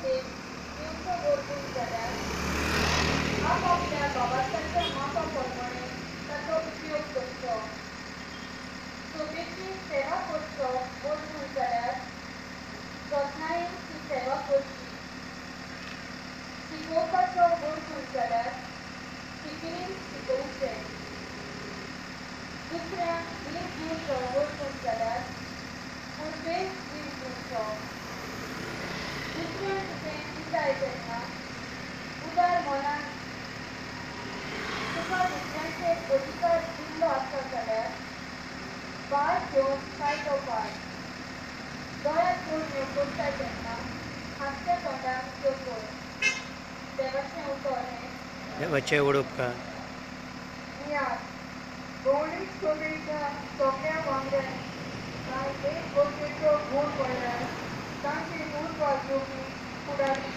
तेंप दिवचो वरगून जाल्यार आपापल्या बाबासाच्या मापा प्रमाणे ताचो उपयोग करचो. सोबेची सेवा करचो वरगून जाल्यार जतनायेन ती सेवा करची. शिकोवपाचो वरगून जाल्यार फिकिरीन शिकोवचें. दुसऱ्यांक धीर दिवचो वरगून जाल्यार उर्बेन धीर दिवचो. दुसऱ्यांक कितें दिताय तेन्ना उदार मनान दी. तुका दुसऱ्यांचेर अधिकार दिल्लो आसा जाल्यार भार घेवन कायदो पाळ. दया करण्यो करताय तेन्ना हांसत्या तोंडान त्यो कर. देवाचें उतर हें. देवाचे व्हड उपकार. नियाळ भौलीक सोबेच्या सगळ्या वांगड्यांनी कांय एक गरजेचो गूण म्हणल्यार तांचे उरफाट घेवपी फुडारी.